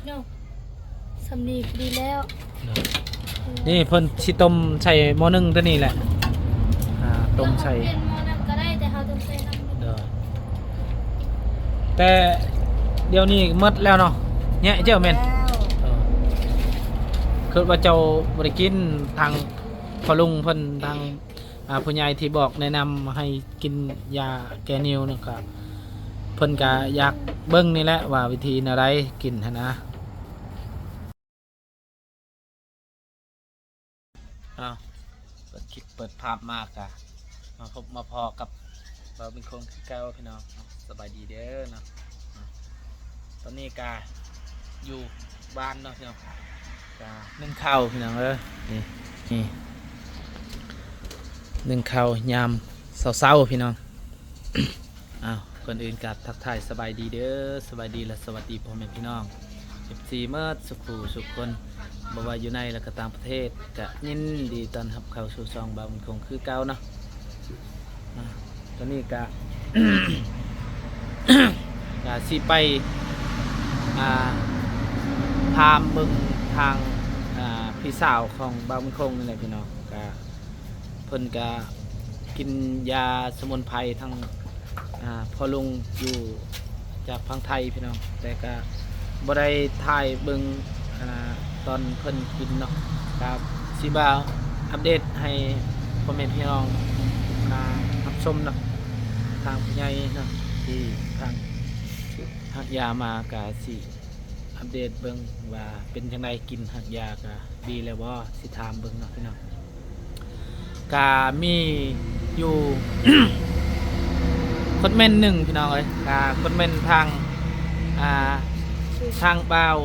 ເນາະ ສ່ຳນີ້ກໍດີແລ້ວ. ໂດຍ ນີ້ເພິ່ນຊິຕົ້ມໃສ່ໝໍ້ໜຶ່ງຕົວນີ້ແຫຼະ ອ່າ ຕົ້ມໃສ່ ເຮົາປ່ຽນໝໍ້ນຳກໍໄດ້ ແຕ່ເຮົາຕ້ອງໃສ່ນ້ຳ. ໂດຍ ແຕ່ດຽວນີ້ໝົດແລ້ວເນາະ ແຍະເຈົ້າແມ່ນ ໝົດແລ້ວ. ເອີ ຄິດວ່າເຈົ້າບໍ່ໄດ້ກິນ ທາງພໍ່ລຸງເພິ່ນ ທາງ ອ່າ ຜູ້ໃຫຍ່ທີ່ບອກແນະນຳໃຫ້ກິນຢາແກ້ໜິວນັ້ນ ກະເພິ່ນກະຢາກເບິ່ງນີ້ແຫຼະວ່າວິທີແນວໃດກິນຫັ້ນນະ. ເອົາ ເປີດຄລິບເປີດພາບມາກະມາພົບມາພໍ້ກັບບ່າວເປັນຄົງຄືເກົ່າ ພີ່ນ້ອງ. ສະບາຍດີເດີເນາະ. ຕອນນີ້ກະຢູ່ບ້ານເນາະພີ່ນ້ອງ ກະໜຶ້ງເຂົ້າພີ່ນ້ອງເອີຍ. ນີ້ ນີ້ໜຶ້ງເຂົ້າຍາມເຊົ້າໆ ພີ່ນ້ອງ. ອ້າວ ກ່ອນອື່ນກະທັກທາຍສະບາຍດີເດີ ສະບາຍດີ ແລະ ສະຫວັດດີພໍ່ແມ່ພີ່ນ້ອງ ເອັຟຊີ ໝົດສຸຂູສຸຄົນ ບໍ່ວ່າຢູ່ໃນ ແລະ ກະຕ່າງປະເທດ ກະຍິນດີຕ້ອນຮັບເຂົ້າສູ່ຊ່ອງບ່າວເປັນຄົງຄືເກົ່າເນາະ. ອ່າ ຕອນນີ້ກະ ກະຊິໄປ ອ່າ ຖາມເບິ່ງທາງ ອ່າ ພີ່ສາວຂອງບ່າວເປັນຄົງນີ້ແຫຼະພີ່ນ້ອງ. ກະເພິ່ນກະກິນຢາສະໝຸນໄພທາງ ອ່າ ພໍ່ລຸງຢູ່ຈາກຝັ່ງໄທພີ່ນ້ອງ ແຕ່ກະບໍ່ໄດ້ຖ່າຍເບິ່ງ ອ່າ ຕອນເພິ່ນກິນເນາະ. ກະຊິມາອັບເດດໃຫ້ພໍ່ແມ່ພີ່ນ້ອງ ອ່າ ຮັບຊົມເນາະ. ທາງຜູ້ໃຫຍ່ເນາະ ທີ່ທາງ ຮັກຢາມາກະຊິອັບເດດເບິ່ງວ່າເປັນຈັ່ງໃດ ກິນຮັກຢາກະດີແລ້ວບໍ່ ຊິຖາມເບິ່ງເນາະພີ່ນ້ອງ. ກະມີຢູ່ຄອມເມັນໜຶ່ງພີ່ນ້ອງເອີຍ ກະຄອມເມັນທາງ ອ່າ ທາງບ່າວ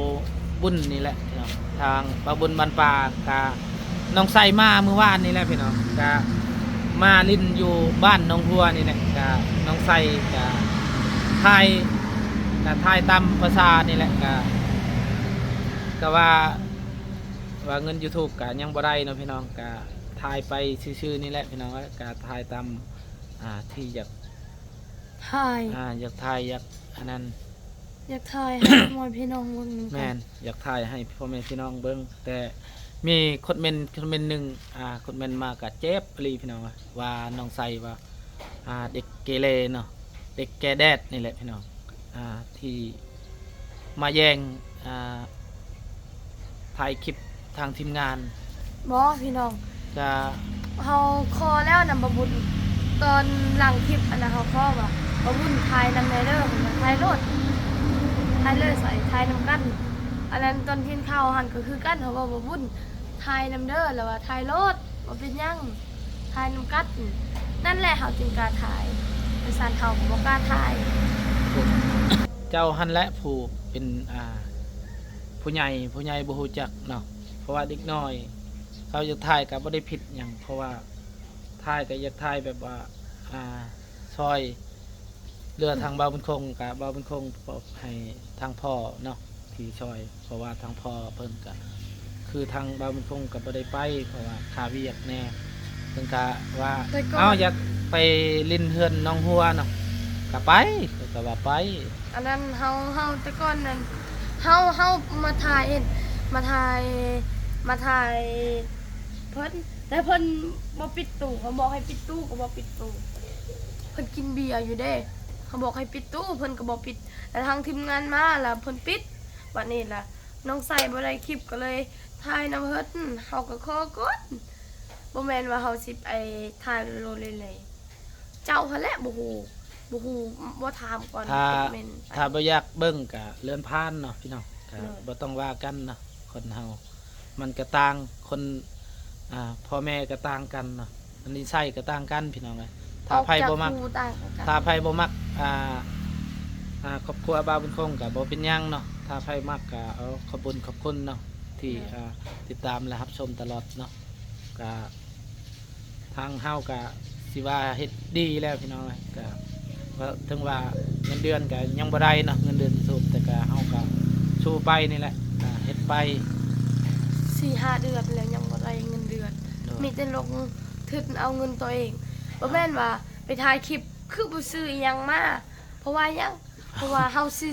ບຸນນີ້ແຫຼະພີ່ນ້ອງ ທາງບ່າວບຸນບ້ານປ່າ ກະ ນ້ອງໄຊມາມື້ວານນີ້ແຫຼະພີ່ນ້ອງ ກະມາຫຼິ້ນຢູ່ບ້ານໜອງຫົວນີ້ແຫຼະ ກະນ້ອງໄຊກະຖ່າຍ ກະຖ່າຍຕາມພາສານີ້ແຫຼະ ກະ ກະວ່າ ວ່າເງິນຢູທູບກະຍັງບໍ່ໄດ້ເນາະພີ່ນ້ອງ ກະຖ່າຍໄປຊື່ໆນີ້ແຫຼະພີ່ນ້ອງ ກະຖ່າຍຕາມ ອ່າ ທີ່ຢາກ ຖ່າຍ ອ່າ ຢາກຖ່າຍ ຢາກອັນນັ້ນ ຢາກຖ່າຍໃຫ້ພໍ່ແມ່ພີ່ນ້ອງເບິ່ງນຳກັນ ແມ່ນ ຢາກຖ່າຍໃຫ້ພໍ່ແມ່ພີ່ນ້ອງເບິ່ງ ແຕ່ມີຄອມເມັນ ຄອມເມັນໜຶ່ງ ອ່າ ຄອມເມັນມາກະເຈັບອີ່ຫຼີພີ່ນ້ອງ ວ່ານ້ອງໄຊວ່າ ອ່າ ເດັກເກເລເນາະ ເດັກແກ່ແດດນີ້ແຫຼະພີ່ນ້ອງ ອ່າ ທີ່ມາແຍ່ງ ອ່າ ຖ່າຍຄລິບທາງທີມງານ. ບໍ່ພີ່ນ້ອງ ກະ ເຮົາຂໍແລ້ວນຳບ່າວບຸນ ຕອນຫຼັງຄລິບອັນນັ້ນ ເຮົາຂໍວ່າ ບ່າວບຸນຖ່າຍນຳແດ່ເດີ ເພິ່ນວ່າຖ່າຍໂລດ ຖ່າຍເລີຍ ໃສ່ຖ່າຍນຳກັນ. ອັນນັ້ນຕອນກິນເຂົ້າຫັ້ນກະຄືກັນ ເຮົາເວົ້າ ບ່າວບຸນຖ່າຍນຳເດີ ລະວ່າຖ່າຍໂລດ ບໍ່ເປັນຫຍັງ ຖ່າຍນຳກັນ. ນັ້ນແຫຼະ ເຮົາຈຶ່ງກ້າຖ່າຍ ບໍ່ຊັ້ນເຮົາກະບໍ່ກ້າຖ່າຍ. ເຈົ້າຫັ້ນແຫຼະຜູ້ເປັນ ອ່າ ຜູ້ໃຫຍ່ ຜູ້ໃຫຍ່ບໍ່ຮູ້ຈັກເນາະ ເພາະວ່າເດັກນ້ອຍເຂົາຢາກຖ່າຍກະບໍ່ໄດ້ຜິດຫຍັງ ເພາະວ່າຖ່າຍກະຢາກຖ່າຍແບບວ່າ ອ່າ ຊ່ອຍເຫຼືອທາງບ່າວບຸນຄົງ ກະບ່າວບຸນຄົງ ໃຫ້ທາງພໍ່ເນາະ ທີ່ຊ່ອຍ ເພາະວ່າທາງພໍ່ເພິ່ນກະ ຄືທາງບ່າວບຸນຄົງກະບໍ່ໄດ້ໄປ ເພາະວ່າຄາວຽກແດ່ ເພິ່ນກະວ່າ ແຕ່ກ່ອນ ເອົາ ຢາກໄປຫຼິ້ນເຮືອນໜອງຫົວເນາະ ກະໄປ ເພິ່ນກະວ່າໄປ. ອັນນັ້ນເຮົາ ເຮົາ ແຕ່ກ່ອນນັ້ນ ເຮົາ ເຮົາມາຖ່າຍ ມາຖ່າຍ ມາຖ່າຍເພິ່ນ ແຕ່ເພິ່ນບໍ່ປິດຕູ້ ເຮົາບອກໃຫ້ປິດຕູ້ກະບໍ່ປິດຕູ້ ເພິ່ນກິນເບຍຢູ່ເດ້ ເຮົາບອກໃຫ້ປິດຕູ້ ເພິ່ນກະບໍ່ປິດ ແລ້ວທາງທີມງານມາ ແລ້ວເພິ່ນປິດ. ບາດນີ້ລະ ນ້ອງໄຊບໍ່ໄດ້ຄລິບ ກະເລີຍຖ່າຍນຳເພິ່ນ ເຮົາກະຂໍກ່ອນ ບໍ່ແມ່ນວ່າເຮົາຊິໄປຖ່າຍໂລເລ ເຈົ້າຫັ້ນແຫຼະບໍ່ຮູ້ ບໍ່ຮູ້ ບໍ່ຖາມກ່ອນ ຖ້າ ຄອມເມັນ ຖ້າບໍ່ຢາກເບິ່ງກະເລື່ອນຜ່ານເນາະພີ່ນ້ອງ ກະ ໂດຍ ບໍ່ຕ້ອງວ່າກັນເນາະ ຄົນເຮົາມັນກະຕ່າງ ຄົນ ອ່າ ພໍ່ແມ່ກະຕ່າງກັນເນາະ ນິໄສກະຕ່າງກັນພີ່ນ້ອງເອີຍ. ຖ້າໃຜບໍ່ມັກ ອອກຈາກຫູຕ່າງກັນ ຖ້າໃຜບໍ່ມັກ ອ່າ ອ່າ ຄອບຄົວບ່າວບຸນຄົງກະບໍ່ເປັນຫຍັງເນາະ ຖ້າໃຜມັກກະ ເອົາ ຂອບບຸນຂອບຄຸນເນາະ ທີ່ ໂດຍ ອ່າ ຕິດຕາມ ແລະ ຮັບຊົມຕະຫຼອດເນາະ ກະ ທາງເຮົາກະຊິວ່າເຮັດດີແລ້ວພີ່ນ້ອງເອີຍ ກະເຖິງວ່າເງິນເດືອນກະຍັງບໍ່ໄດ້ເນາະ ເງິນເດືອນຢູທູບ ແຕ່ກະເຮົາກະສູ້ໄປນີ້ແຫຼະ ກະເຮັດໄປ ສີ່ຫ້າເດືອນແລ້ວຍັງບໍ່ໄດ້ເງິນເດືອນ ໂດຍ ມີແຕ່ລົງທຶນເອົາເງິນໂຕເອງ ບໍ່ແມ່ນວ່າໄປຖ່າຍຄລິບຄືບໍ່ຊື້ອີ່ຫຍັງມາ ເພາະວ່າຫຍັງ ເພາະວ່າເຮົາຊິ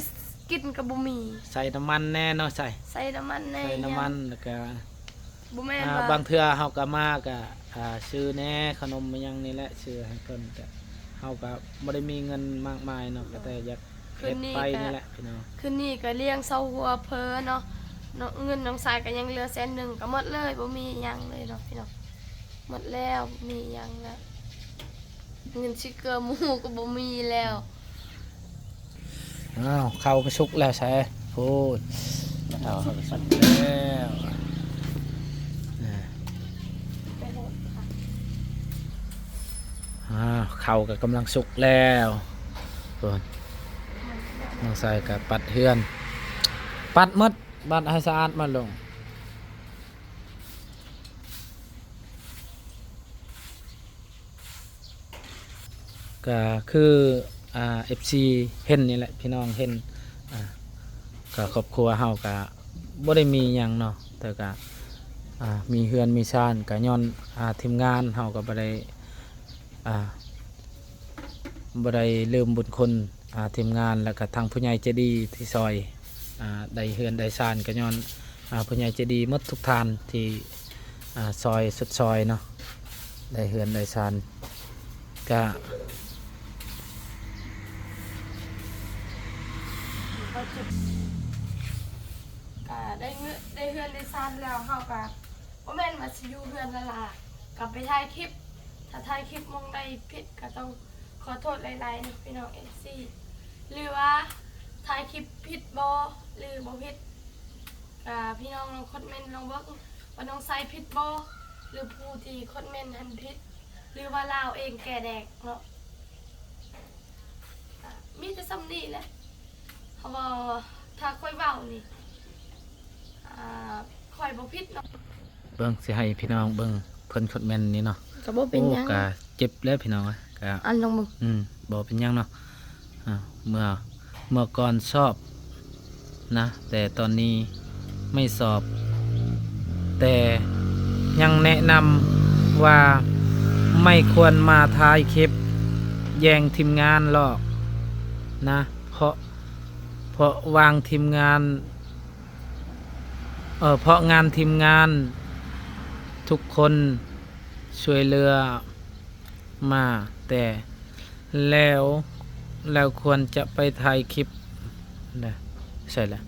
ກິນກໍບໍ່ມີ ໃສ່ນ້ຳມັນແດ່ເນາະ ໃສ່ ໃສ່ນ້ຳມັນແດ່ ໃສ່ນ້ຳມັນ ແລ້ວກໍ ບໍ່ແມ່ນ ອ່າ ວ່າ ບາງເທື່ອເຮົາກໍມາກໍ ອ່າ ຊື້ແດ່ ຂະໜົມຫຍັງນີ້ແຫຼະ ຊື້ໃຫ້ເພິ່ນ ແຕ່ເຮົາກໍບໍ່ໄດ້ມີເງິນມາກມາຍເນາະ ກໍແຕ່ຢາກ ຄືນນີ້ ເຮັດໄປ ກໍ ນີ້ແຫຼະພີ່ນ້ອງ ຄືນນີ້ກໍລ້ຽງເຊົາຫົວເພີເນາະ ເນາະ ເງິນນ້ອງຊາຍກໍຍັງເຫຼືອແສນໜຶ່ງ ກໍໝົດເລີຍ ບໍ່ມີຫຍັງເລີຍເນາະພີ່ນ້ອງ ໝົດແລ້ວ ບໍ່ມີຫຍັງແລ້ວ ເງິນຊື້ເກືອໝູກໍບໍ່ມີແລ້ວ. ອ້າວ ເຂົ້າກໍສຸກແລ້ວໃສ ພຸ້ນ ເຂົ້າກໍສຸກແລ້ວ ອ້າວ ເຂົ້າກໍກຳລັງສຸກແລ້ວ ພຸ້ນ ນ້ອງຊາຍກໍປັດເຮືອນ ປັດໝົດ ບັດໃຫ້ສະອາດໝົດລົງ. ກໍຄື ອ່າ ເອັຟຊີ ເຫັນນີ້ແຫຼະ ພີ່ນ້ອງເຫັນ ອ່າ ກໍຄອບຄົວເຮົາກໍບໍ່ໄດ້ມີຫຍັງເນາະ ແຕ່ກໍ ອ່າ ມີເຮືອນມີຊານ ກໍຍ້ອນ ອ່າ ທີມງານເຮົາກໍບໍ່ໄດ້ ອ່າ ບໍ່ໄດ້ລືມບຸນຄຸນ ອ່າ ທີມງານ ແລ້ວກໍທາງຜູ້ໃຫຍ່ໃຈດີທີ່ຊ່ອຍ ອ່າ ໄດ້ເຮືອນໄດ້ຊານ ກໍຍ້ອນ ອ່າ ຜູ້ໃຫຍ່ໃຈດີໝົດທຸກທ່ານທີ່ ອ່າ ຊ່ອຍ ຊົດຊ່ອຍເນາະ ໄດ້ເຮືອນໄດ້ຊານ ກະ ກະໄດ້ເຮືອນ ໄດ້ເຮືອນໄດ້ຊານແລ້ວ ເຮົາກະບໍ່ແມ່ນວ່າຊິຢູ່ເຮືອນລ້າໆ ກະໄປຖ່າຍຄລິບ ຖ້າຖ່າຍຄລິບໝ່ອງໃດຜິດ ກະຕ້ອງ ຂໍໂທດຫຼາຍໆເນາະພີ່ນ້ອງເອັຟຊີ ຫຼືວ່າຖ່າຍຄລິບຜິດບໍ່ ຫຼືບໍ່ຜິດ ກະພີ່ນ້ອງລອງຄອມເມັນລອງເບິ່ງວ່ານ້ອງໃສ່ຜິດບໍ່ ຫຼືຜູ້ທີ່ຄອມເມັນຫັ້ນຜິດ ຫຼືວ່າລາວເອງແກ່ແດກເນາະ ກະມີແຕ່ສ່ຳນີ້ແຫຼະ ເພາະວ່າຖ້າຂ້ອຍເວົ້ານີ້ ອ່າ ຂ້ອຍບໍ່ຜິດເນາະ. ເບິ່ງ ຊິໃຫ້ພີ່ນ້ອງເບິ່ງເພິ່ນຄອມເມັນນີ້ເນາະ ກໍບໍ່ເປັນຫຍັງ ໂອ້ ກະເຈັບແລ້ວພີ່ນ້ອງເອີຍ ກະ ອ່ານລອງເບິ່ງ ອືມ ບໍ່ເປັນຫຍັງເນາະ ອ່າ ເມື່ອ ເມື່ອກ່ອນຊອບນະ ແຕ່ຕອນນີ້ໄມ່ຊອບ ແຕ່ຍັງແນະນຳວ່າໄມ່ຄວນມາຖ່າຍຄລິບແຍ່ງທີມງານຫຼອກນະ ເພາະ ເພາະວ່າງທີມງານ ເພາະງານທີມງານທຸກຄົນຊ່ວຍເຫຼືອມາແຕ່ແລ້ວ ແລ້ວຄວນຈະໄປຖ່າຍຄລິບ ໃສລະ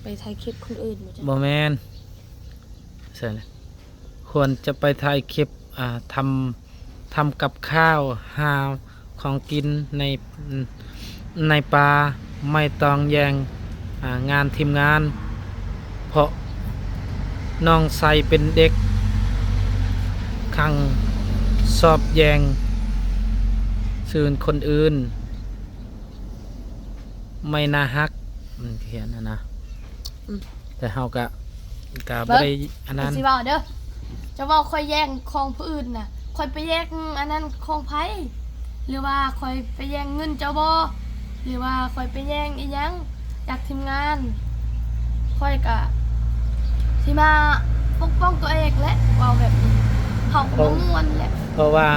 ໄປຖ່າຍຄລິບຄົນອື່ນບໍ່ຈ້ະ ບໍ່ແມ່ນ ໃສລະ ຄວນຈະໄປຖ່າຍຄລິບ ອ່າ ທຳ ທຳກັບຂ້າວ ຫາຂອງກິນໃນ ໃນປ່າ ໄມ່ຕ້ອງແຍ່ງ ອ່າ ງານທີມງານ ເພາະນ້ອງໃສ່ເປັນເດັກຂັງ ຊອບແຍ່ງຊື່ນຄົນອື່ນ ໄມ່ໜ້າຮັກ ມັນຂຽນຫັ້ນນະ ອືມ ແຕ່ເຮົາກະ ກະບໍ່ໄດ້ອັນນັ້ນ ຊິເວົ້າເດີ ເຈົ້າເວົ້າຂ້ອຍແຍ່ງຂອງຜູ້ອື່ນນະ ຂ້ອຍໄປແຍ່ງອັນນັ້ນຂອງໃຜ ຫຼືວ່າຂ້ອຍໄປແຍ່ງເງິນເຈົ້າບໍ່ ຫຼືວ່າຂ້ອຍໄປແຍ່ງອີ່ຫຍັງຈາກທີມງານ ຂ້ອຍກະຊິມາປົກປ້ອງຕົວເອງແຫຼະ ເວົ້າແບບນີ້ ເຮົາກໍບໍ່ມ່ວນແຫຼະ ເພາະວ່າ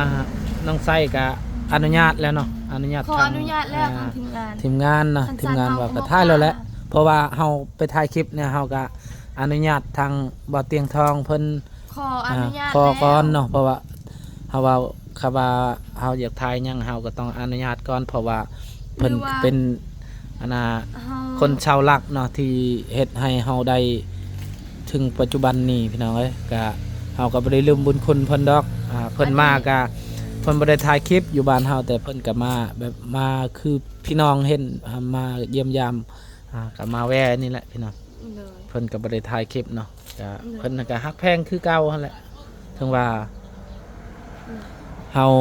ນ້ອງໄຊກະອະນຸຍາດແລ້ວເນາະ ອະນຸຍາດ ຂໍອະນຸຍາດແລ້ວ ທາງ ອ່າ ທາງທີມງານ ທີມງານນະ ທີມງານວ່າກະຖ່າຍແລ້ວແຫຼະ ເພາະວ່າເຮົາໄປຖ່າຍຄລິບນີ້ ເຮົາກະອະນຸຍາດທາງບ່າວຕຽງທອງເພິ່ນ ຂໍອະນຸຍາດ ຂໍກ່ອນເນາະ ເພາະວ່າເຮົາເວົ້າ ຄຳວ່າເຮົາຢາກຖ່າຍຫຍັງ ເຮົາກໍຕ້ອງອະນຸຍາດກ່ອນ ເພາະວ່າເພິ່ນເປັນ ອັນນ່າ ຄົນເສົາຫຼັກເນາະ ທີ່ເຮັດໃຫ້ເຮົາໄດ້ເຖິງປັດຈຸບັນນີ້ ພີ່ນ້ອງເອີຍ ກະເຮົາກໍບໍ່ໄດ້ລືມບຸນຄຸນເພິ່ນດອກ ອ່າ ເພິ່ນມາກະ ເພິ່ນບໍ່ໄດ້ຖ່າຍຄລິບຢູ່ບ້ານເຮົາ ແຕ່ເພິ່ນກໍມາແບບ ມາຄືພີ່ນ້ອງເຫັນ ມາຢ້ຽມຢາມ ອ່າ ກໍມາແວ່ນີ້ແຫຼະພີ່ນ້ອງ ໂດຍ ເພິ່ນກໍບໍ່ໄດ້ຖ່າຍຄລິບເນາະ ກໍ ໂດຍ ເພິ່ນກໍຮັກແພງຄືເກົ່າຫັ້ນແຫຼະ ເຖິງວ່າ ໂດຍ ເຮົາ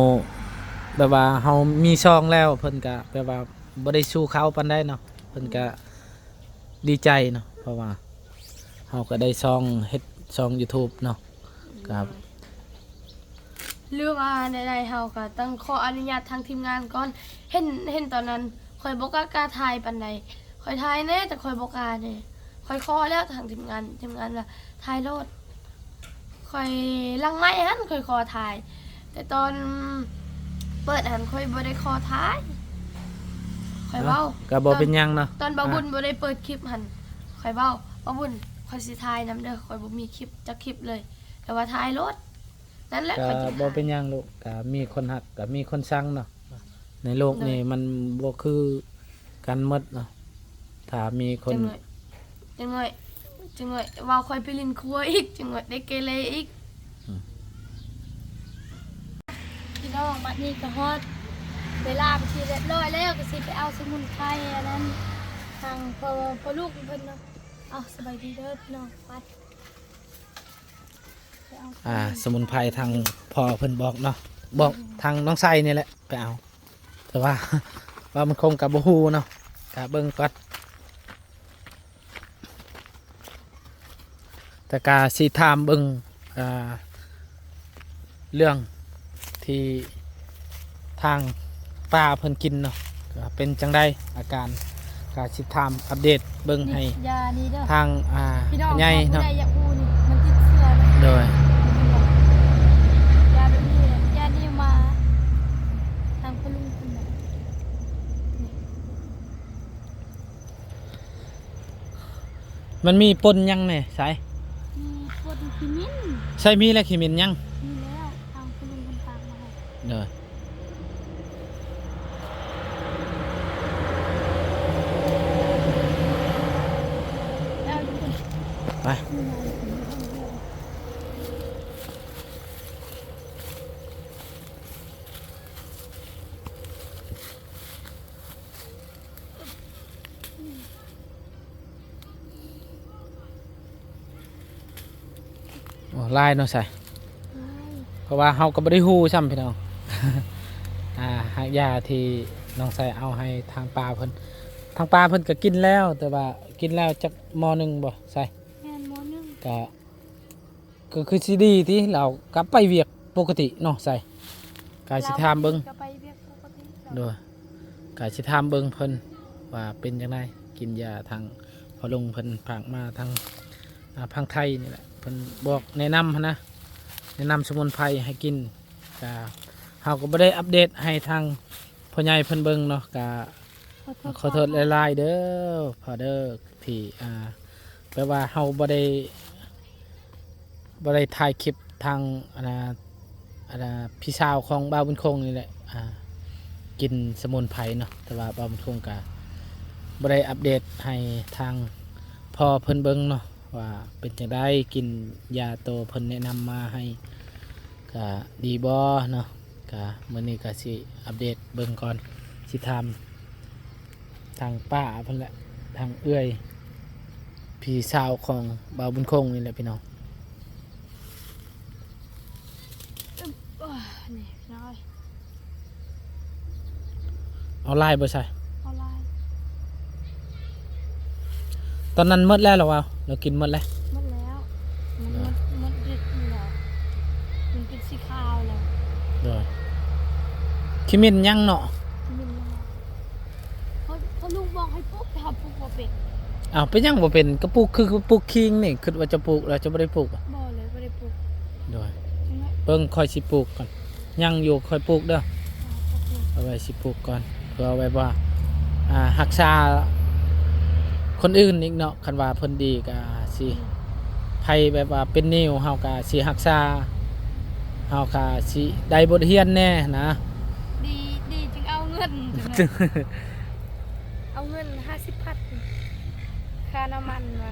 ແບບວ່າເຮົາມີຊ່ອງແລ້ວ ເພິ່ນກໍແບບວ່າບໍ່ໄດ້ສູ້ເຂົາປານໃດເນາະ ເພິ່ນກໍ ໂດຍ ດີໃຈເນາະ ເພາະວ່າເຮົາກໍໄດ້ຊ່ອງ ເຮັດຊ່ອງຢູທູບເນາະ ໂດຍ ກໍ ຫຼືວ່າແນວໃດເຮົາກໍຕ້ອງຂໍອະນຸຍາດທາງທີມງານກ່ອນ ເຫັນ ເຫັນຕອນນັ້ນຂ້ອຍບໍ່ກ້າ ກ້າຖ່າຍປານໃດ ຂ້ອຍຖ່າຍແດ່ ແຕ່ຂ້ອຍບໍ່ກ້າເດ້ ຂ້ອຍຂໍແລ້ວທາງທີມງານ ທີມງານວ່າຖ່າຍໂລດ ຂ້ອຍຫຼັງໄມຫັ້ນຂ້ອຍຂໍຖ່າຍ ແຕ່ຕອນເປີດຫັ້ນຂ້ອຍບໍ່ໄດ້ຂໍຖ່າຍ ຂ້ອຍເວົ້າ ເນາະ ກໍບໍ່ເປັນຫຍັງເນາະ ຕອນ ຕອນບ່າວບຸນ ອ່າ ບໍ່ໄດ້ເປີດຄລິບຫັ້ນ ຂ້ອຍເວົ້າ ບ່າວບຸນ ຂ້ອຍຊິຖ່າຍນຳເດີ ຂ້ອຍບໍ່ມີຄລິບຈັກຄລິບເລີຍ ແຕ່ວ່າຖ່າຍໂລດ ນັ້ນແຫຼະ ຂ້ອຍຈຶ່ງ ກໍບໍ່ເປັນຫຍັງລູກ ກໍມີຄົນຮັກ ກໍມີຄົນຊັງເນາະ ໃນໂລກນີ້ ໂດຍ ມັນບໍ່ຄືກັນໝົດເນາະ ຖ້າມີຄົນ ຈັກໜ້ອຍ ຈັກໜ້ອຍ ຈັ່ງວ່າເວົ້າຂ້ອຍໄປຫຼິ້ນຄົວອີກ ຈັ່ງວ່າໄດ້ເກເລອີກ. ອືມ ພີ່ນ້ອງ ບັດນີ້ກໍຮອດເວລາເປັນທີ່ຮຽບຮ້ອຍແລ້ວ ກໍຊິໄປເອົາສະໝຸນໄພອັນນັ້ນ ທາງພໍ່ ພໍ່ລູກເພິ່ນເນາະ. ເອົາ ສະບາຍດີເດີພີ່ນ້ອງ ໄປ ໄປເອົາ ອ່າ ສະໝຸນໄພທາງພໍ່ເພິ່ນບອກເນາະ ບອກ ອືມ ທາງນ້ອງໄຊນີ້ແຫຼະ ໄປເອົາ ແຕ່ວ່າ ວ່າມັນຄົງກັບບໍ່ຮູ້ເນາະ ກະເບິ່ງກ່ອນ ແຕ່ກະຊິຖາມເບິ່ງ ອ່າ ເລື່ອງທີ່ທາງປ້າເພິ່ນກິນເນາະ ກະເປັນຈັ່ງໃດອາການ ກະຊິຖາມອັບເດດເບິ່ງໃຫ້ ນີ້ ຢານີ້ເດີ ທາງ ອ່າ ຜູ້ໃຫຍ່ເນາະ ຖ້າຜູ້ໃດຢາກຮູ້ນີ້ ມັນຕິດເຊື້ອເນາະ ໂດຍ ຢາແບບນີ້ແຫຼະ ຢານີ້ມາ ທາງພໍ່ລຸງເພິ່ນເນາະ ນີ້ ມັນມີປົນຫຍັງແດ່ ໃສ? ມີປົນຂີ້ໝິ່ນ ໃສ ມີແລ້ວ ຂີ້ໝິ່ນຫຍັງ? ມີແລ້ວ ທາງຄຸນລຸງເພິ່ນຝາກມາໃຫ້ ເດີ ໄປ. ໂອ້ ຫຼາຍເນາະ ໃສ ຫຼາຍ ເພາະວ່າເຮົາກໍບໍ່ໄດ້ຮູ້ຊ້ຳ ພີ່ນ້ອງ ອ່າ ຮາກຢາທີ່ນ້ອງໃສເອົາໃຫ້ທາງປ້າເພິ່ນ ທາງປ້າເພິ່ນກໍກິນແລ້ວ ແຕ່ວ່າກິນແລ້ວຈັກໝໍ້ໜຶ່ງບໍ່ ໃສ ແມ່ນ ໝໍ້ໜຶ່ງ ກະ ກໍຄືຊິດີຕິ ລາວກັບໄປວຽກປົກກະຕິເນາະ ໃສ ກະຊິຖາມເບິ່ງ ລາວກໍໄປວຽກປົກກະຕິ ໂດຍ ກະຊິຖາມເບິ່ງເພິ່ນວ່າເປັນຈັ່ງໃດ ກິນຢາທາງພໍ່ລຸງເພິ່ນຝາກມາທາງ ອ່າ ຝັ່ງໄທນີ້ແຫຼະ ເພິ່ນບອກແນະນຳຫັ້ນນະ ແນະນຳສະໝຸນໄພໃຫ້ກິນ ກະເຮົາກໍບໍ່ໄດ້ອັບເດດໃຫ້ທາງພໍ່ໃຫຍ່ເພິ່ນເບິ່ງເນາະ ກະ ຂໍໂທດ ຂໍໂທດຫຼາຍໆເດີພໍ່ເດີ ທີ່ ອ່າ ແບບວ່າເຮົາບໍ່ໄດ້ ບໍ່ໄດ້ຖ່າຍຄລິບທາງ ອັນນ່າ ອັນນ່າ ພີ່ສາວຂອງບ່າວບຸນຄົງນີ້ແຫຼະ ອ່າ ກິນສະໝຸນໄພເນາະ ແຕ່ວ່າບ່າວບຸນຄົງກະບໍ່ໄດ້ອັບເດດໃຫ້ທາງພໍ່ເພິ່ນເບິ່ງເນາະ ວ່າເປັນຈັ່ງໃດ ກິນຢາໂຕເພິ່ນແນະນຳມາໃຫ້ ກະດີບໍ່ເນາະ ກະມື້ນີ້ກະຊິອັບເດດເບິ່ງກ່ອນ ຊິຖາມທາງປ້າເພິ່ນແຫຼະ ທາງເອື້ອຍ ພີ່ສາວຂອງບ່າວບຸນຄົງນີ້ແຫຼະພີ່ນ້ອງ. ອຶບ ໂອ້ຍ ນີ້ພີ່ນ້ອງເອີຍ ເອົາຫຼາຍບໍ່ໃສ? ເອົາຫຼາຍ ຕອນນັ້ນໝົດແລ້ວລະວ່າ ລາວກິນໝົດແລ້ວ? ໝົດແລ້ວ ມັນ ເອີ ໝົດ ໝົດລິດແລ້ວ ມັນເປັນສີຂາວແລ້ວ ໂດຍ ຂີ້ໝິ່ນຍັງເນາະ ຂີ້ໝິ່ນຍັງ ເພາະ ເພາະລຸງບອກໃຫ້ປູກ ແຕ່ເຮົາປູກບໍ່ເປັນ. ອ້າວ ເປັນຫຍັງບໍ່ເປັນ? ກໍປູກຄື ຄືປູກຄີງນີ້ ຄິດວ່າຈະປູກແລ້ວ ຈະບໍ່ໄດ້ປູກບໍ? ບໍ່ເລີຍ ບໍ່ໄດ້ປູກ ໂດຍ ເບິ່ງຂ້ອຍຊິປູກກ່ອນ ຍັງຢູ່ ຄ່ອຍປູກເດີ ເອົາໄວ້ຊິປູກກ່ອນ ເພື່ອໄວ້ວ່າ ອ່າ ຮັກສາຄົນອື່ນອີກເນາະ ຄັນວ່າເພິ່ນດີກໍຊິ ໃຜແບບວ່າເປັນໜິ້ວ ເຮົາກໍຊິຮັກສາ ເຮົາກໍຊິໄດ້ບົດຮຽນແດ່ນະ ດີ ດີຈຶ່ງເອົາເງິນ ເອົາເງິນຫ້າສິບພັນ ຄ່ານ້ຳມັນວ່າ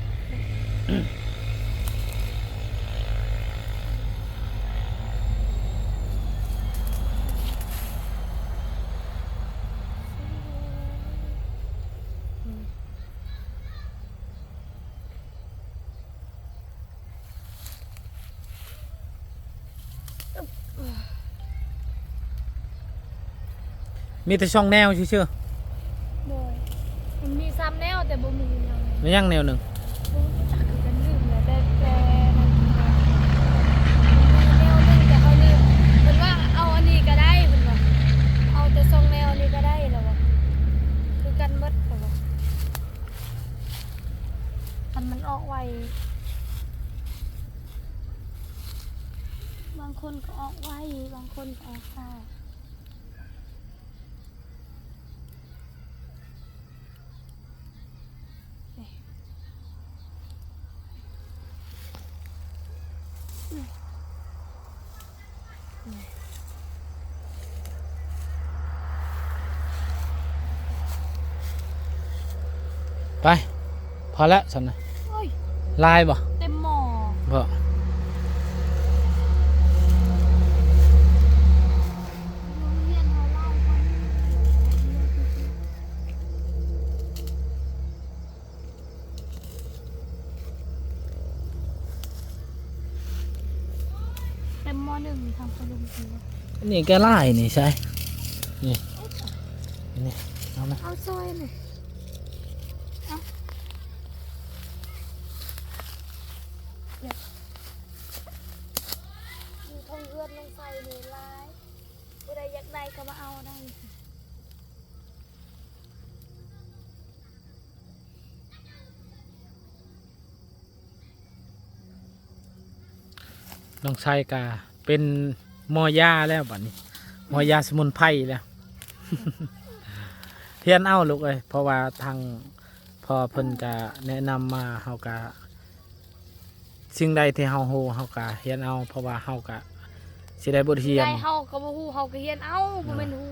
ມີແຕ່ຊ່ອງແນວຊື່ໆ ໂດຍ ມັນມີສາມແນວ ແຕ່ບໍ່ມີແນວໜຶ່ງ ແມ່ນຫຍັງແນວໜຶ່ງ? ບໍ່ຮູ້ຈັກຄືກັນ ລືມແລ້ວ ແຕ່ ແຕ່ນັ້ນ ມັນມີແນວໜຶ່ງ ແຕ່ເຮົາລືມ ເພິ່ນວ່າເອົາອັນນີ້ກໍໄດ້ ເພິ່ນວ່າ ເອົາແຕ່ຊ່ອງແນວນີ້ກໍໄດ້ ລາວວ່າ ຄືກັນໝົດ ເພິ່ນວ່າ ຄັນມັນອອກໄວ ບາງຄົນກໍອອກໄວ ບາງຄົນກໍອອກຊ້າ. ໄປ ພໍແລ້ວຊັ້ນນະ. ໂອ້ຍ ຫຼາຍບໍ່? ເຕັມໝໍ້ ບໍ່? ໂຮງຮຽນເຮົາຫຼາຍກວ່ານີ້. ເຕັມໝໍ້ໜຶ່ງ ທາງປະລຸງກິນ. ນີ້ກໍຫຼາຍນີ້ໃສ່ ນີ້ ນີ້ ເອົາມາ ເອົາຊ່ອຍນີ້ ເອົາ. ຢູ່ເທິງເຮືອນນ້ອງໄຊນີ້ຫຼາຍ ຜູ້ໃດຢາກໄດ້ກໍມາເອົາໄດ້. ນ້ອງໄຊກະເປັນໝໍຢາແລ້ວບັດນີ້ ໝໍຢາສະໝຸນໄພແລ້ວ. ຮຽນເອົາລູກເອີຍ ເພາະວ່າທາງພໍ່ເພິ່ນກະແນະນຳມາ ເຮົາກະ ສິ່ງໃດທີ່ເຮົາຮູ້ ເຮົາກະຮຽນເອົາ ເພາະວ່າເຮົາກະຊິໄດ້ບົດຮຽນ. ໄດ້ ເຮົາກໍບໍ່ຮູ້ ເຮົາກໍຮຽນເອົາ ບໍ່ແມ່ນຮູ້.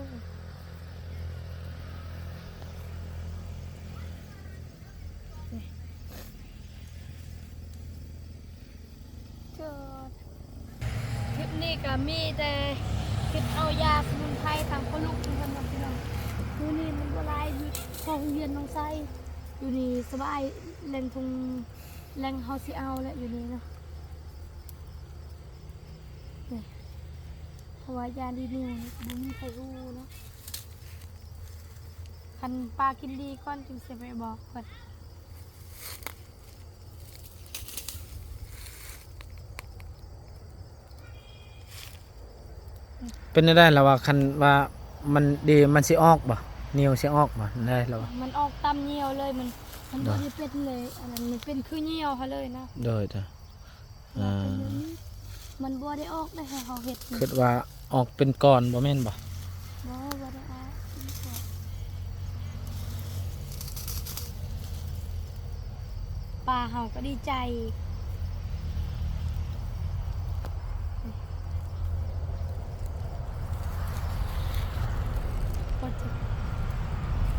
ຄລິບນີ້ກໍມີແຕ່ຄລິບເອົາຢາສະໝຸນໄພທາງພໍ່ລູກເພິ່ນເນາະພີ່ນ້ອງ. ມື້ນີ້ມັນບໍ່ຫຼາຍ ຢູ່ໂຮງຮຽນນ້ອງໄຊ ຢູ່ນີ້ສະບາຍ ແຫຼ່ງທຸງ ແຫຼ່ງເຮົາຊິເອົາແຫຼະຢູ່ນີ້ເນາະ. ນີ້ ເພາະວ່າຢາດີນີ້ບໍ່ມີໃຜຮູ້ເນາະ. ຄັນປ້າກິນດີກ່ອນຈຶ່ງຊິໄປບອກເພິ່ນ. ເປັນແນວໃດລະວ່າ ຄັນວ່າມັນດີ ມັນຊິອອກບໍ່? ໜຽວຊິອອກບໍ່? ແນວໃດລະວ່າ? ມັນອອກຕາມໜຽວເລີຍ ມັນ ມັນບໍ່ໄດ້ເປັນເລີຍ ອັນນັ້ນມັນເປັນຄືໜຽວເຮົາເລີຍນະ. ໂດຍ ໂດຍ. ອ່າ ມັນບໍ່ໄດ້ອອກໄດ້ໃຫ້ເຮົາເຮັດ. ຄິດວ່າອອກເປັນກ້ອນບໍ່ແມ່ນບໍ່? ບໍ່ ບໍ່ໄດ້ອອກເປັນກ້ອນ. ປ້າເຮົາກໍດີໃຈ.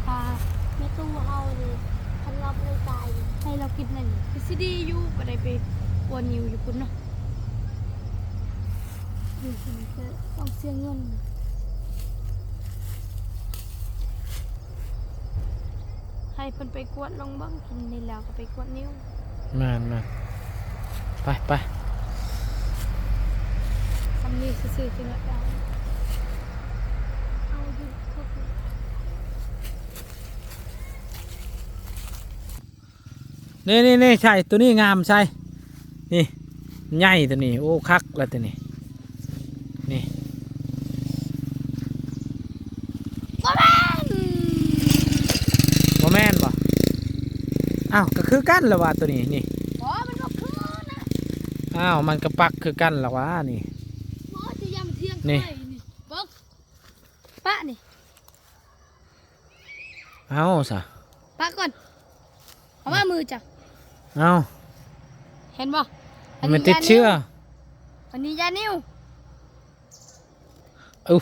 ປາແມ່ຕູ້ເຮົານີ້ ຄັນລາວບໍ່ໄດ້ຕາຍນີ້ ໃຫ້ລາວກິນນັ້ນຄືຊິດີຢູ່ ບໍ່ໄດ້ໄປປົວນິ້ວຢູ່ພຸ້ນເນາະ. ຢູ່ພຸ້ນກໍຕ້ອງເສຍເງິນ ໃຫ້ເພິ່ນໄປກວດລອງເບິ່ງ ກິນນີ້ແລ້ວກໍໄປກວດນິ້ວ. ແມ່ນໆ ໄປ ໄປ ສ່ຳນີ້ຊື່ໆ ຈັ່ງວ່າໄດ້ ເອົາຢູ່ຄົບ. ນີ້ໆໆ ໃສ່ ໂຕນີ້ງາມ ໃສ່ ນີ້ ໃຫຍ່ໂຕນີ້ ໂອ້ ຄັກລະໂຕນີ້. ນີ້ ບໍ່ແມ່ນ ບໍ່ແມ່ນບໍ່? ອ້າວ ກໍຄືກັນລະວ່າໂຕນີ້ ນີ້ ບໍ່ ມັນບໍ່ຄືນະ. ອ້າວ ມັນກໍປັກຄືກັນລະວ່ານີ້. ບໍ່ ຈະຢາມຖຽງ ນີ້ ຂ້ອຍນີ້ ເບິ່ງ ປະນີ້. ເອົາຊະ ປະກ່ອນ ເອົາມາມືເຈົ້າ. ເອົາ ເຫັນບໍ່? ອັນນີ້ມັນຕິດເຊື້ອ ອັນນີ້ຢານິ້ວ. ເອົ້າ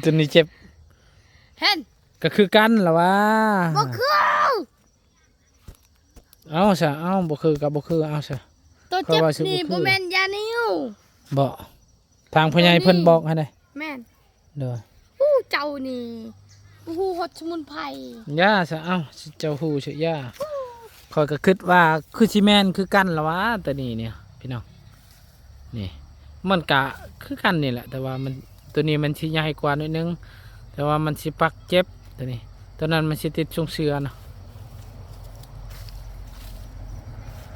ຕົວນີ້ເຈັບ ເຫັນ ກໍຄືກັນລະວ່າ. ບໍ່ຄື. ເອົາຊະ ເອົາ ບໍ່ຄືກໍບໍ່ຄື ເອົາຊະ. ໂຕເຈັບນີ້ບໍ່ແມ່ນຢານິ້ວ ບໍ່? ທາງພໍ່ໃຫຍ່ເພິ່ນບອກຫັ້ນເດ້. ແມ່ນ ໂດຍ. ໂອ້ ເຈົ້ານີ້ບໍ່ຮູ້ຮອດສະໝຸນໄພ. ຢ່າຊະ ເອົ້າ ເຈົ້າຮູ້ຊະ ຢ່າ. ຂ້ອຍກໍຄິດວ່າຄືຊິແມ່ນຄືກັນລະວ່າ ໂຕນີ້ນີ້ພີ່ນ້ອງ. ນີ້ ມັນກະຄືກັນນີ້ແຫຼະ ແຕ່ວ່າມັນ ໂຕນີ້ມັນຊິໃຫຍ່ກວ່າໜ້ອຍໜຶ່ງ ແຕ່ວ່າມັນຊິປັກເຈັບ ໂຕນີ້. ໂຕນັ້ນມັນຊິຕິດຊົງເຊື້ອນະ.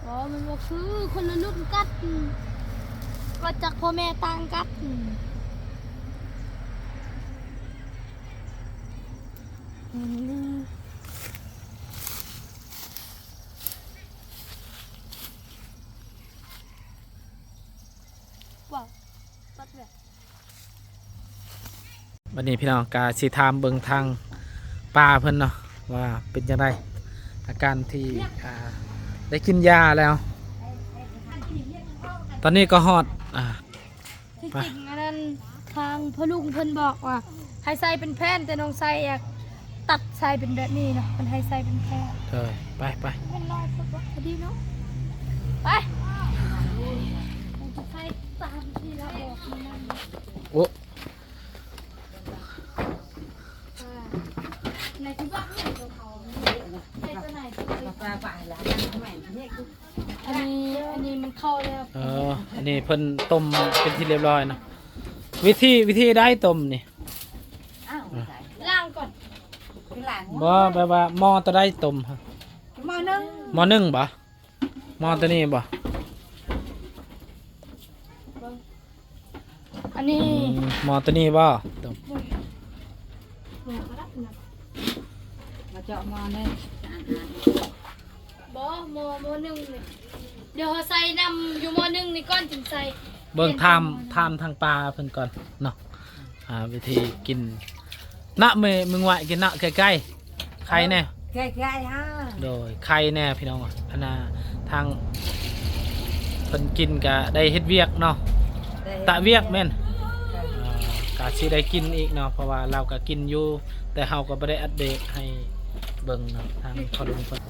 ບໍ່ ມັນບໍ່ຄື ຄົນລະລຸ້ນກັນ ມາຈາກພໍ່ແມ່ຕ່າງກັນ. ວ້າວ ຕັດແບບ. ບັດນີ້ພີ່ນ້ອງກະຊິຖາມເບິ່ງທາງປ້າເພິ່ນເນາະ ວ່າເປັນຈັ່ງໃດ ອາການທີ່ ອ່າ ໄດ້ກິນຢາແລ້ວ. ຕອນນີ້ກໍຮອດ ອ່າ ທີ່ຈິງອັນນັ້ນ ທາງພໍ່ລຸງເພິ່ນບອກວ່າໃຫ້ໃສ່ເປັນແຜ່ນ ແຕ່ນ້ອງໄຊຢາກ ຕັດໃສ່ເປັນແບບນີ້ເນາະ ເພິ່ນໃຫ້ໃສ່ເປັນແຜ່ ເອີ ໄປ ໄປ ແມ່ນນ້ອຍໂພດບໍ່ ພໍດີເນາະ ໄປ ເຮົາຈະໃສ່ຕາມທີ່ລາວບອກນີ້ນະ ໂອ້ ໃນທີ່ວ່າໃຫ້ຕົວເຂົາໃຫ້ຕົວໃດຕົວໃດ ອັນນີ້ ອັນນີ້ມັນເຂົ້າແລ້ວ ເອີ ອັນນີ້ເພິ່ນຕົ້ມເປັນທີ່ຮຽບຮ້ອຍເນາະ ວິທີ ວິທີໃດຕົ້ມນີ້ ອ້າວ ລ້າງກ່ອນ ຄືລ້າງ ບໍ່ ແບບວ່າໝໍ້ຕົວໃດຕົ້ມ ໝໍ້ໜຶ່ງ ໝໍ້ໜຶ່ງບໍ່ ໝໍ້ຕົວນີ້ບໍ່ ອັນນີ້ ອືມ ໝໍ້ຕົວນີ້ບໍ່ ຕົ້ມ ມາເຈາະໝໍ້ໜຶ່ງ ບໍ່ ໝໍ້ ໝໍ້ໜຶ່ງນີ້ ດຽວເຮົາໃສ່ນ້ຳຢູ່ໝໍ້ໜຶ່ງນີ້ກ່ອນຈຶ່ງໃສ່ ເບິ່ງຖາມ ຖາມທາງປ້າເພິ່ນກ່ອນເນາະ ອ່າ ວິທີກິນນະ ແມ່ ແມ່ງວາຍກິນນະ ໃກ້ໆ ໄຂ່ແດ່ ໃກ້ໆ ເຮົາ ໂດຍ ໄຂ່ແດ່ພີ່ນ້ອງ ອັນນ່າ ທາງເພິ່ນກິນກະໄດ້ເຮັດວຽກເນາະ ໄດ້ເຮັດ ຕະວຽກແມ່ນ ເອີ ອ່າ ກະຊິໄດ້ກິນອີກເນາະ ເພາະວ່າລາວກະກິນຢູ່ ແຕ່ເຮົາກໍບໍ່ໄດ້ອັບເດດໃຫ້ເບິ່ງເນາະ ທາງພໍ່ລຸງເພິ່ນ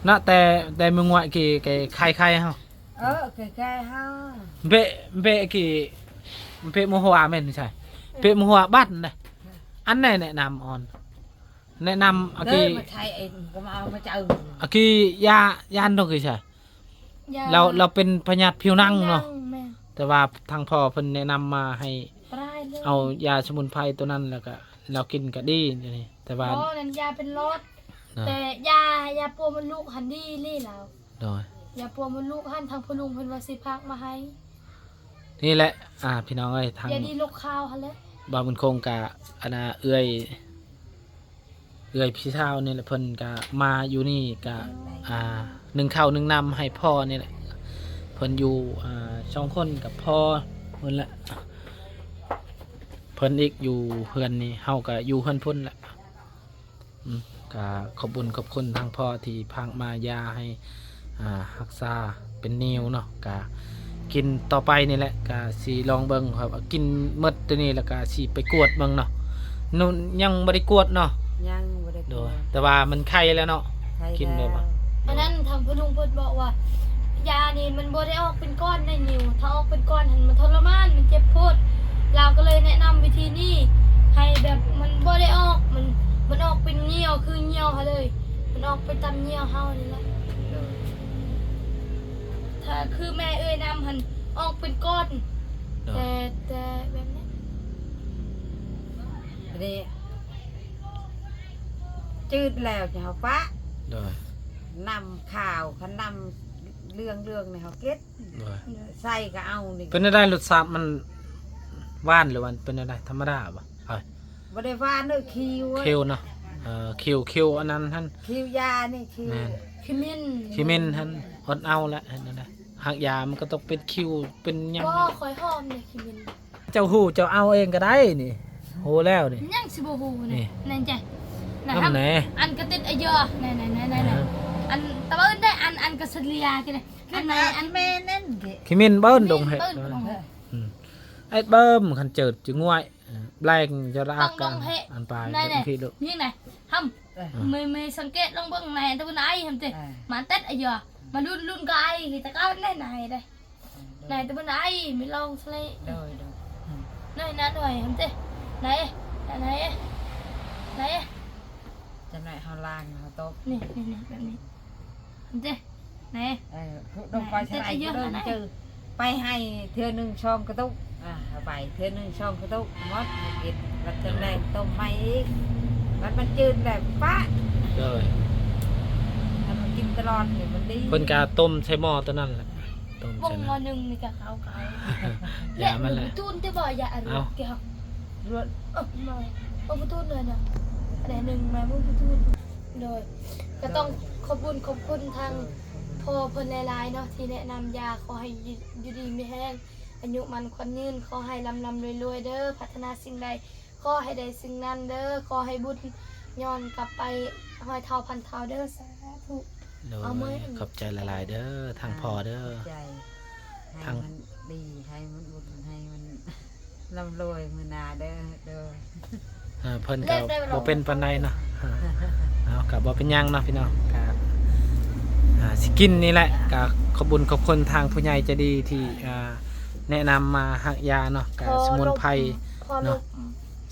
ນະ ແຕ່ ແຕ່ມື້ງວດກີ້ໄຂ່ໄຂ່ເຮົາ ເອີ ໄຂ່ໄຂ່ເຮົາ ເບະ ເບະກີ້ ເບະໝູຫົວແມ່ນໃຊ່ ເບະໝູຫົວບັດນະ ອັນໃດແນະນຳອ່ອນ ແນະນຳອາກີ ເດີ ມາໄທເອງກໍມາເອົາມາຈະເອີ ອາກີຢາ ຢາອັນດອກໃຊ່ ຢາ ລາວ ລາວເປັນພະຍາດຜິວໜັງເນາະ ແມ່ນ ແຕ່ວ່າທາງພໍ່ເພິ່ນແນະນຳມາໃຫ້ ຕາຍເລີຍ ເອົາຢາສະໝຸນໄພໂຕນັ້ນ ແລ້ວກະລາວກິນກະດີ ດຽວນີ້ ແຕ່ວ່າ ບໍ່ ນັ້ນຢາເປັນຫຼອດ ນະ ແຕ່ຢາ ຢາປົວມົດລູກຫັ້ນດີອີ່ຫຼີລາວ ໂດຍ ຢາປົວມົດລູກຫັ້ນ ທາງພໍ່ລຸງເພິ່ນວ່າຊິຝາກມາໃຫ້ ນີ້ແຫຼະ ອ່າ ພີ່ນ້ອງເອີຍ ທາງ ຢາດີໂລກຄາວຫັ້ນແຫຼະ ບ່າວບຸນຄົງກະ ອັນນ່າ ເອື້ອຍ ເອື້ອຍພີ່ສາວນີ້ແຫຼະ ເພິ່ນກະມາຢູ່ນີ້ກະ ອ່າ ໜຶ້ງເຂົ້າໜຶ້ງນ້ຳໃຫ້ພໍ່ນີ້ແຫຼະ ເພິ່ນຢູ່ ອ່າ ສອງຄົນກັບພໍ່ເພິ່ນແຫຼະ ເພິ່ນອີກຢູ່ເຮືອນນີ້ ເຮົາກະຢູ່ເຮືອນພຸ້ນແຫຼະ ອືມ ກະຂອບບຸນຂອບຄຸນທາງພໍ່ທີ່ຝາກມາຢາໃຫ້ ອ່າ ຮັກສາເປັນໜິວເນາະ ກະກິນຕໍ່ໄປນີ້ແຫຼະ ກະຊິລອງເບິ່ງ ຖ້າວ່າກິນໝົດໂຕນີ້ແລ້ວກະຊິໄປກວດເບິ່ງເນາະ ໜູຍັງບໍ່ໄດ້ກວດເນາະ ຍັງບໍ່ໄດ້ກວດ ໂດຍ ແຕ່ວ່າມັນໄຄແລ້ວເນາະ ໄຄແລ້ວ ກິນແລ້ວບໍ່ ອັນນັ້ນທາງພໍ່ລຸງເພິ່ນບອກວ່າ ຢານີ້ມັນບໍ່ໄດ້ອອກເປັນກ້ອນໃດນິວ ຖ້າອອກເປັນກ້ອນຫັ້ນມັນທໍລະມານ ມັນເຈັບໂພດ ລາວກໍເລີຍແນະນຳວິທີນີ້ ໃຫ້ແບບມັນບໍ່ໄດ້ອອກ ມັນ ມັນອອກເປັນຍ່ຽວ ຄືຍ່ຽວເຮົາເລີຍ ມັນອອກໄປຕາມຍ່ຽວເຮົານີ້ແຫຼະ ໂດຍ ຖ້າຄືແມ່ເອື້ອຍນຳຫັ້ນອອກເປັນກ້ອນ ໂດຍ ແຕ່ ແຕ່ແບບນີ້ ອັນນີ້ຈືດແລ້ວຈະເຮົາປະ ໂດຍ ນ້ຳຂາວ ຄັນນ້ຳເຫຼືອງໆນີ້ເຮົາເກັບ ໂດຍ ໃສ່ກໍເອົານີ້ ເປັນແນວໃດ ລົດຊາດມັນຫວານ ຫຼືວ່າເປັນແນວໃດ ທຳມະດາບໍ່? ເອີ ບໍ່ໄດ້ຫວານເດີ ຄິວ ຄິວເນາະ ເອີ ຄິວ ຄິວອັນນັ້ນຫັ້ນ ຄິວຢານີ້ ຄິວ ແມ່ນ ຂະມິນ ຂະມິນຫັ້ນ ອົດເອົາແຫຼະ ເຮັດແນວໃດ ຫາກຢາມັນກໍຕ້ອງເປັນຄິວ ເປັນຫຍັງ ບໍ່ ຂ້ອຍຫອມເດ້ ຂະມິນ ເຈົ້າຮູ້ເຈົ້າເອົາເອງກໍໄດ້ນີ້ ຮູ້ແລ້ວນີ້ ຍັງຊິບໍ່ຮູ້ນີ້ ນີ້ ນັ້ນຈ້ະ ນະ ອັນ ອັນກະຕິດອາຍຸ ນັ້ນໆໆໆ ເອີ ອັນຕະເບິ່ນໄດ້ ອັນ ອັນກະສະເລຍ ອັນ ອັນ ອັນ ຂະມິນເບິ່ນດົງເຮັດ ເບິ່ນດົງເຮັດ ອືມ ໄອ້ເບິ່ມ ຄັນເຈີດຈະງວຍ ແບງຈະລະອັກ ອັນປາຍ ນີ້ນະ ຫຳ ເອີ ເມ ເມສັງເກດລອງເບິ່ງ ນາຍຕະເບິ່ນໄອຫຳເຕ ເອີ ມາເຕັດອາຍຸ ມາລຸນ ລຸນກໍໄອ ແຕ່ກໍແນນາຍເດ້ ນາຍຕະເບິ່ນໄອ ມີລອງສະເລ ໂດຍ ໂດຍ ອືມ ນາຍ ນາຍໜ່ວຍຫຳເຕ ນາຍ ນາຍ ນາຍ ຈັກໜ້ອຍເຮົາລ້າງ ເຮົາຕົ້ມ ນີ້ ນີ້ ນີ້ ແບບນີ້ ເດ້ ແນ່ ເອີ ຄືລົງໄປສະໄລ ເດີນຈື່ ໄປໃຫ້ເທື່ອໜຶ່ງສອງກະຕຸກ ອ່າ ເອົາໄປເທື່ອໜຶ່ງສອງກະຕຸກ ໝົດ ກິນ ແລ້ວຈັ່ງແລງຕົ້ມໃໝ່ອີກ ບັດມັນຈືນແລ້ວປະ ໂດຍ ຖ້າມັນກິນຕະຫຼອດນີ້ມັນດີ ເພິ່ນກະຕົ້ມໃສ່ໝໍ້ຕົວນັ້ນແຫຼະ ຕົ້ມໃສ່ໝໍ້ໜຶ່ງນີ້ກະເຂົາ ເຂົາ ຢ່າມັນແຫຼະ ແລະ ບໍ່ຕູນແຕ່ບໍ່ ຢ່າ ເອົາ ເອົາ ບໍ່ຕູນເລີຍນະ ແລະ ໜຶ່ງມາບໍ່ຕູນ ໂດຍ ກໍຕ້ອງຂອບບຸນຂອບຄຸນທາງພໍ່ເພິ່ນຫຼາຍໆເນາະ ທີ່ແນະນຳຢາ ຂໍໃຫ້ຢູ່ ຢູ່ດີມີແຮງ ອາຍຸໝັ້ນຂວັນຍືນ ຂໍໃຫ້ລ່ຳໆລວຍໆເດີ ປາດຖະໜາສິ່ງໃດ ຂໍໃຫ້ໄດ້ສິ່ງນັ້ນເດີ ຂໍໃຫ້ບຸນຍ້ອນກັບໄປຮ້ອຍເທົ່າພັນເທົ່າເດີ ສາທຸ ໂດຍ ເອົາເມີຍ ຂອບໃຈຫຼາຍໆເດີ ທາງພໍ່ເດີ ຂອບໃຈ ໃຫ້ມັນດີ ໃຫ້ມັນບຸນ ໃຫ້ມັນລ່ຳລວຍມື້ໜ້າເດີ ໂດຍ. ອ່າ ເພິ່ນກໍບໍ່ເປັນປານໃດເນາະ. ເອົາ ກໍບໍ່ເປັນຫຍັງເນາະພີ່ນ້ອງ ກໍ ອ່າ ຊິກິນນີ້ແຫຼະ. ກໍຂອບບຸນຂອບຄຸນທາງຜູ້ໃຫຍ່ໃຈດີທີ່ ອ່າ ແນະນຳມາຮັກຢາເນາະ ກໍສະໝຸນໄພເນາະ.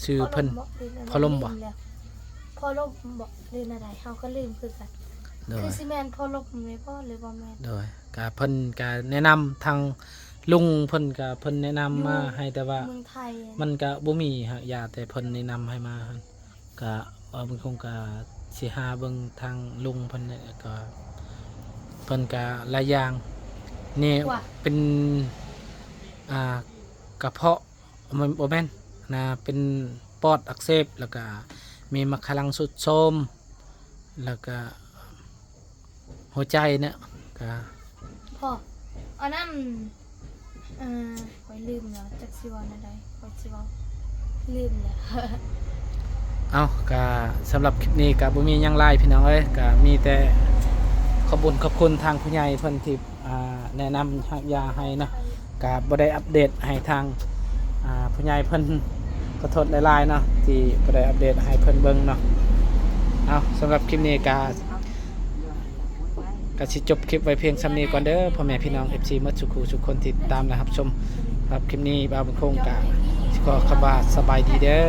ຊື່ເພິ່ນ ພໍ່ລົມບໍ? ພໍ່ລົມບໍ ຫຼືແນວໃດ ເຮົາກໍລືມຄືກັນ. ຄືຊິແມ່ນພໍ່ລົມແມ່ນບໍ່ ຫຼືບໍ່ແມ່ນ? ໂດຍ ກະເພິ່ນກະແນະນຳທາງລຸງເພິ່ນກະ ເພິ່ນແນະນຳມາໃຫ້ ແຕ່ວ່າມັນກະບໍ່ມີຮັກຢາ ແຕ່ເພິ່ນແນະນຳໃຫ້ມາຫັ້ນ. ກະວ່າເບິ່ງ ຄົງກະຊິຫາເບິ່ງທາງລຸງເພິ່ນ ແລ້ວກະເພິ່ນກະຫຼາຍຢ່າງນີ້ ເປັນ ອ່າ ກະເພາະ ບໍ່ແມ່ນນະ ເປັນປອດອັກເສບ ແລ້ວກະມີໝາກຂະລັງຊຸດໂຊມ ແລ້ວກະຫົວໃຈເນາະ ກະ ພໍ່ ອັນນັ້ນ ເອີ ຂ້ອຍລືມແລ້ວ ຈັກຊິເວົ້າແນວໃດ ຂ້ອຍຊິເວົ້າ ລືມແລ້ວ. ເອົາ ກະສຳລັບຄລິບນີ້ກະບໍ່ມີຫຍັງຫຼາຍພີ່ນ້ອງເອີຍ ກະມີແຕ່ຂອບບຸນຂອບຄຸນທາງຜູ້ໃຫຍ່ເພິ່ນທີ່ ອ່າ ແນະນຳຮັກຢາໃຫ້ເນາະ. ກະບໍ່ໄດ້ອັບເດດໃຫ້ທາງ ອ່າ ຜູ້ໃຫຍ່ເພິ່ນ ຂໍໂທດຫຼາຍໆເນາະ ທີ່ບໍ່ໄດ້ອັບເດດໃຫ້ເພິ່ນເບິ່ງເນາະ. ເອົາ ສຳລັບຄລິບນີ້ກະ ກະຊິຈົບຄລິບໄວ້ພຽງສ່ຳນີ້ກ່ອນເດີ ພໍ່ແມ່ພີ່ນ້ອງ ເອັຟຊີ ໝົດສູ່ຄູ່ສູ່ຄົນທີ່ຕິດຕາມ ແລະ ຮັບຊົມ. ສຳລັບຄລິບນີ້ ບ່າວບຸນຄົງກະຊິຂໍຄຳວ່າສະບາຍດີເດີ.